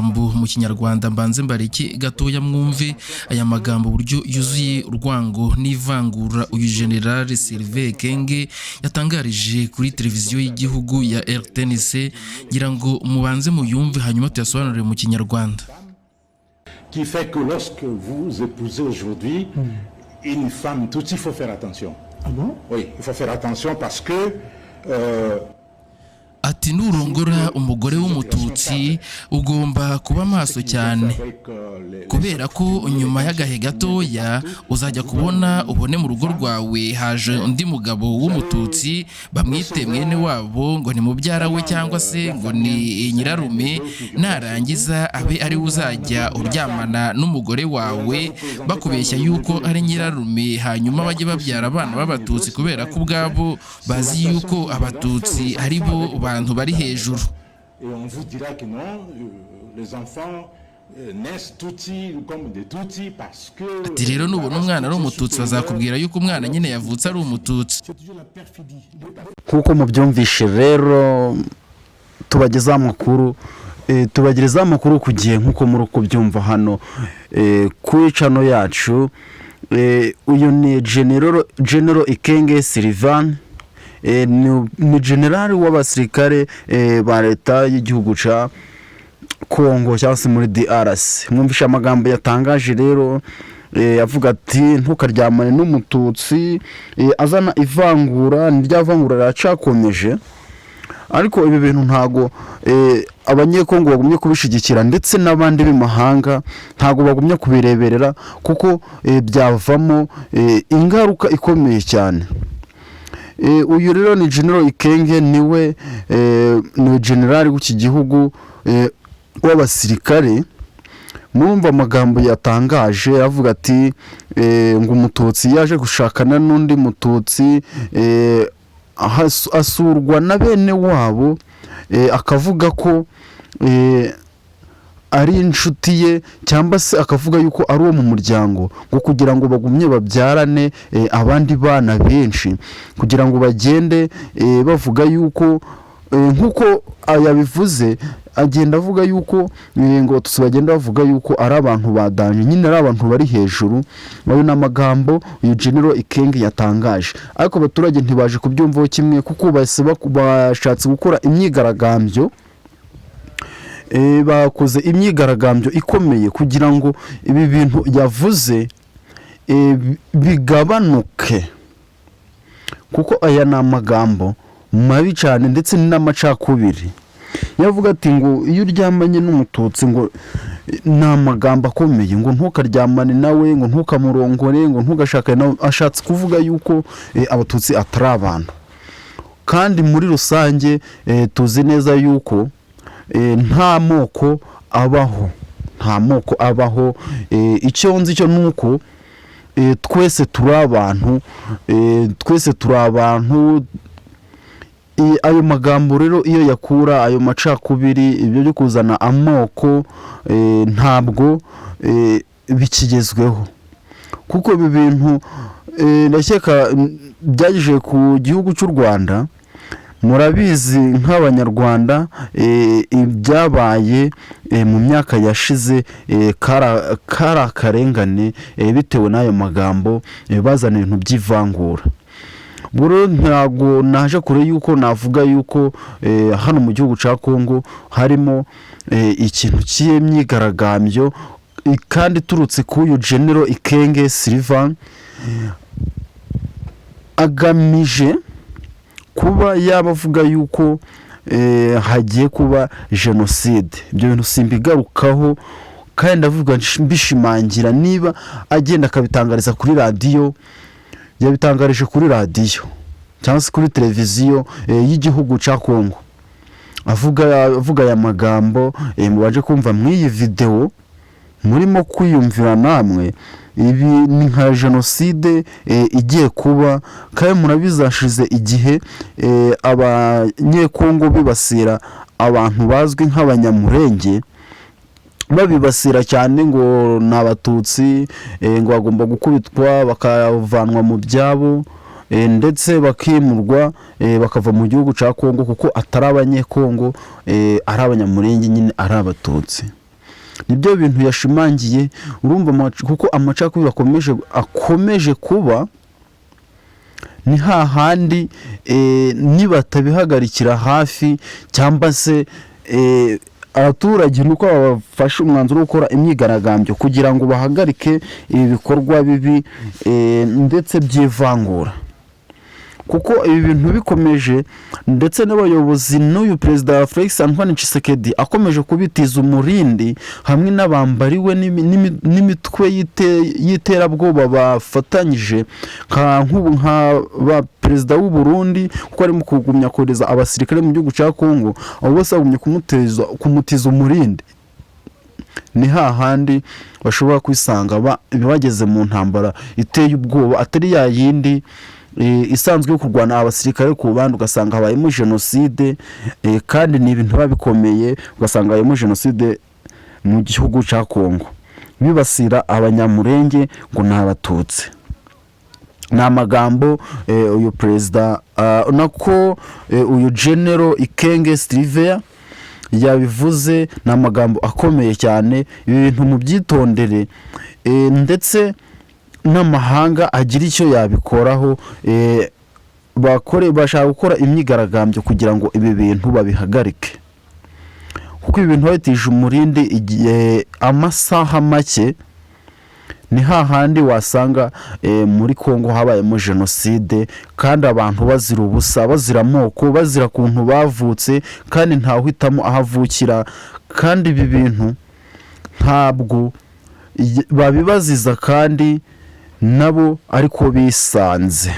Mu Kinyarwanda mbanze mbareke gatoya mwumve aya magambo, uburyo yuzuye urwango n'ivangura uyu General Sylvain Ekenge yatangarije kuri televiziyo y'igihugu ya RTNC. Ngira ngo mubanze muyumve, hanyuma tuyasobanurire mu Kinyarwanda. Qui fait que lorsque vous épousez aujourd'hui une femme tutsi, il faut faire attention. Ah bon? Oui, il faut faire attention parce que Ati: "Nurongora umugore w'Umututsi ugomba kuba maso cyane, kubera ko nyuma y'agahe gatoya uzajya kubona ubone mu rugo rwawe haje undi mugabo w'Umututsi, bamwite mwene wabo, ngo ni mubyara we cyangwa se ngo ni nyirarume. Narangiza abe ari we uzajya uryamana n'umugore wawe, bakubeshya yuko ari nyirarume, hanyuma bajye babyara abana b'Abatutsi, kubera ko ubwabo bazi yuko Abatutsi ari bo bantu bari hejuru." Et on vous dira que non, les enfants naissent tutsis comme des Tutsis parce que Ati: "Rero nubona umwana ari Umututsi, bazakubwira yuko umwana nyine yavutse ari Umututsi." C'est toujours la perfidie. Nk'uko mubyumvishe rero, tubagezaho amakuru, tubagerezaho amakuru ku gihe nk'uko muri kubyumva hano kuri channel yacu. Uyu ni General Ekenge Sylvain, ni generali w'abasirikare ba leta y'igihugu cya Kongo cyangwa se muri DRC. Mwumvishe amagambo yatangaje rero, avuga ati: "Ntukaryamane n'Umututsi," azana ivangura. Ni rya vangura riracakomeje, ariko ibi bintu ntago Abanyekongo bagumye kubishyigikira, ndetse n'abandi b'imahanga ntago bagumye kubireberera, kuko byavamo ingaruka ikomeye cyane. Uyu rero ni General Ekenge, niwe ni generali w'iki gihugu w'abasirikare. Murumva amagambo yatangaje, avuga ati ngo Umututsi yaje gushakana n'undi Mututsi, asurwa na bene wabo, akavuga ko ari inshuti ye, cyangwa se akavuga yuko ari uwo mu muryango, ngo kugira ngo bagumye babyarane abandi bana benshi, kugira ngo bagende bavuga yuko nk'uko yabivuze, agenda avuga yuko ngo Abatutsi bagenda bavuga yuko ari abantu ba danger nyine, ari abantu bari hejuru. Ayo ni amagambo uyu General Ekenge yatangaje, ariko abaturage ntibaje kubyumvaho kimwe, kuko bahise bashatse gukora imyigaragambyo. Bakoze imyigaragambyo ikomeye kugira ngo ibi bintu yavuze bigabanuke, kuko aya ni amagambo mabi cyane ndetse n'amacakubiri. Yavuga ati ngo iyo uryamanye n'Umututsi, ngo ni amagambo akomeye, ngo ntukaryamane nawe, ngo ntukamurongore, ngo ntugashakane nawe, ashatse kuvuga yuko Abatutsi atari abantu. Kandi muri rusange tuzi neza yuko nta moko abaho, nta moko abaho. Icyo nzi cyo ni uko twese turi abantu, twese turi abantu. Ayo magambo rero iyo yakura ayo macakubiri, ibyo byo kuzana amoko, ntabwo bikigezweho, kuko ibi bintu ndakeka byagejeje ku gihugu cy'u Rwanda. Murabizi nk'Abanyarwanda, ibyabaye mu myaka yashize kari akarengane, bitewe n'ayo magambo bazana ibintu by'ivangura. Ubwo rero ntabwo naje kure yuko navuga yuko hano mu gihugu cya Kongo harimo ikintu cy'imyigaragambyo, kandi iturutse k'uyu General Ekenge Sylvain, agamije kuba yaba avuga yuko hagiye kuba jenoside. Ibyo bintu simbigarukaho, kandi ndavuga mbishimangira, niba agenda akabitangariza kuri radiyo, yabitangarije kuri radiyo cyangwa se kuri televiziyo y'igihugu cya Kongo, avuga aya magambo mubanje kumva mw'iyi videwo murimo kwiyumvira namwe. Ibi ni nka jenoside igiye kuba, kandi murabizi hashize igihe Abanyekongo bibasira abantu bazwi nk'Abanyamurenge, babibasira cyane ngo ni Abatutsi, ngo bagomba gukubitwa bakavanwa mu byabo, ndetse bakimurwa, bakava mu gihugu cya Kongo, kuko atari Abanyekongo, ari Abanyamurenge nyine, ari Abatutsi. Nibyo bintu yashimangiye. Urumva kuko amacakubiri akomeje kuba, ni hahandi nibatabihagarikira hafi cyangwa se abaturage, nuko bafashe umwanzuro wo gukora imyigaragambyo kugira ngo bahagarike ibi bikorwa bibi ndetse by'ivangura, kuko ibi bintu bikomeje, ndetse n'abayobozi n'uyu Perezida Felix Antoine Tshisekedi akomeje kubitiza umurindi hamwe n'abambari we n'imitwe y'iterabwoba bafatanyije, nka nk'ubu nka ba perezida w'u Burundi, kuko arimo kugumya kohereza abasirikare mu gihugu cya Kongo. Abo bose bagumye kumutiza umurindi, ni hahandi bashobora kwisanga bageze mu ntambara iteye ubwoba, atari ya yindi isanzwe yo kurwana abasirikare ku bandi, ugasanga habayemo jenoside. Kandi ni ibintu biba bikomeye, ugasanga habayemo jenoside mu gihugu cya Kongo, bibasira Abanyamurenge ngo ni Abatutsi. Ni amagambo uyu perezida, nako uyu General Ikenge Sylvain yabivuze, ni amagambo akomeye cyane. Ibi bintu mubyitondere, ndetse n'amahanga agira icyo yabikoraho. Bakore, bashaka gukora imyigaragambyo kugira ngo ibi bintu babihagarike, kuko ibi bintu babitije umurindi igihe amasaha make, ni hahandi wasanga muri Kongo habayemo jenoside, kandi abantu bazira ubusa, bazira amoko, bazira ukuntu bavutse, kandi ntawuhitamo aho avukira. Kandi ibi bintu ntabwo babibaziza, kandi nabo ariko bisanze.